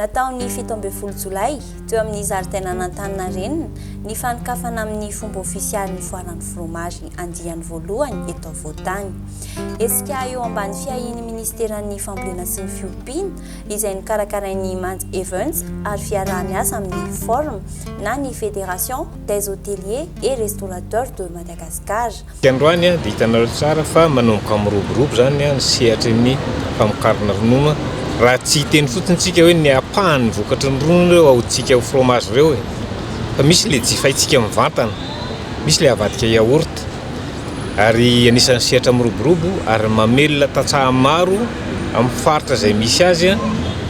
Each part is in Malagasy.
Natao ny 17 jolay teo amin'ny zaridainan'Antaninarenina ny fanokafana amin'ny fomba ofisialy ny foaran'ny fromazy andiany voalohany eto afovoan-tany. Hetsika eo ambany fiahian'ny ministeran'ny fambolena sy ny fiompiana izay nokarakarain'ny Manja Events ary fiaraha-miasa amin'ny Form na ny Fédération des hôteliers et restaurateurs de Madagascar. Androany dia hitanareo tsara fa manomboka miroborobo zany ny sehatry ny famokarana ronono. Raha tsy hiteny fotsiny tsika hoe ny ampahany vokatry ny ronono ireo ahoditsika ho fromage ireo e, fa misy le jifaintsika mivantana, misy le avadika yaourt, ary anisan'ny sehatra miroborobo ary mamelona tantsaha maro amin'ny faritra izay misy azy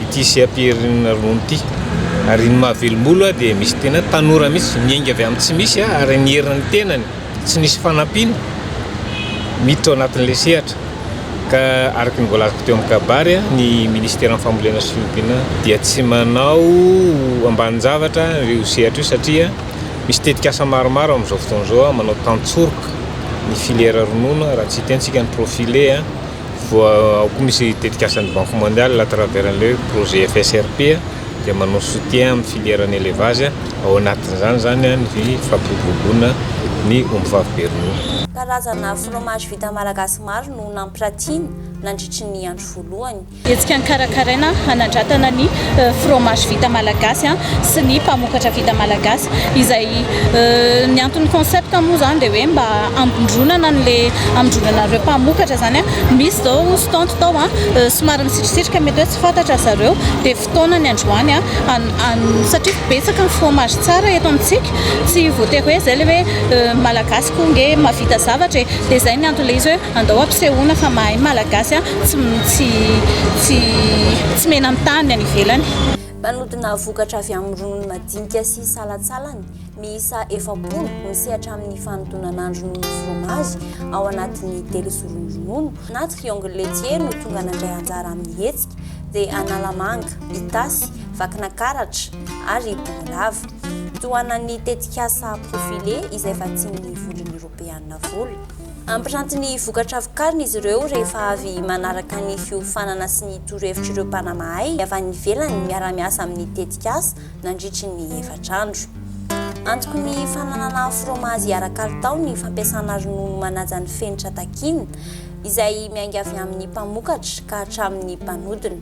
ity seha-pihariana ronono ity. Ary ny mahavelom-bolo dia misy tena tanora mihitsy niainga avy amin'ny tsy misy ary nierina ny tenany, tsy nisy fanampiana, miditra ao anatin'ilay sehatra. Ka araka ny voalazako teo amin'ny kabary, ny ministeran'ny fambolena sy fiompiana dia tsy manao ambanin-javatra io sehatra io satria misy tetikasa maromaro amin'izao fotoana izao manao tantsoroka ny filière ronono. Raha tsy hiteny tsika ny profilé voa ao koa, misy tetikasan'ny Banque mondiale à travers an'ilay projet FSRP dia manao soutien amin'ny filière ny élevage. Ao anatin'izany zany ny fampiroboroboana ny ombivavy be ronono. Karazana fromage vita malagasy maro no nampiratiana nandritry ny andro voalohany. Hetsika nokarakaraina hanandratana ny fromage vita malagasy sy ny mpamokatra vita malagasy izay ny anton'ny concept moa zany dia hoe mba ambondronana an'le ambondronana ireo mpamokatra zany. Misy zao stand tao somary misitrisitrika, mety hoe tsy fantatra zareo, dia fotoana ny androany satria betsaka ny fromage tsara eto amintsika, tsy voatery hoe zay le hoe malagasy koa nge mahavita zavatra e. Dia zay ny anton'ilay izy hoe andao ampisehoana fa mahay malagasy, tsy mena mitany any ivelany. Manodina vokatra avy amin'ny ronono madinika sy salantsalany miisa 40 misehatra amin'ny fanodinana ronono fromazy ao anatin'ny telozoro ronono na triangle laitier no tonga nandray anjara amin'ny hetsika, dia Analamanga, Itasy, Vakinakaratra ary Bongolava. Tohanan'ny tetikasa Profilé izay vatsian'ny Vondrona Eoropeana vola. Ampiranty ny vokatra vokariny izy ireo rehefa avy manaraka ny fiofanana sy ny torohevitr'ireo mpanamahay avy any ivelany miara-miasa amin'ny tetikasa nandritry ny 4 andro. Antoky ny fananana fromazy ara-kalitao ny fampiasana ronono manaja ny fenitra takina izay miainga avy amin'ny mpamokatra ka hatramin'ny mpanodina.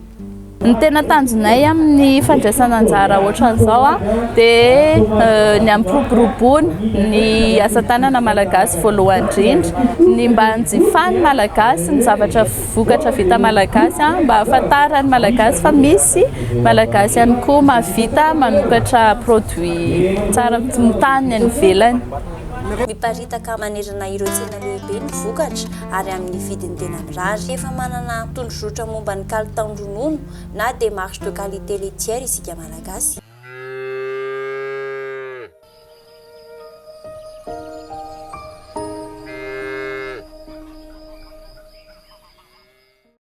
Ny tena tanjonay amin'ny fandraisana anjara ohatran'izao dia ny hampiroboroboana ny asa tanana malagasy voalohany indrindra, ny mba hanjifany malagasy ny zavatra vokatra vita malagasy, mba hahafantarany malagasy fa misy malagasy ihany koa mahavita manokatra produit tsara mitany any ivelany. Miparitaka manerana ireo tsena lehibe ny vokatra ary amin'ny vidiny tena mirary. Efa manana tondrozotra momba ny kalitaon-dronono na démarche de qualité laitière isika malagasy.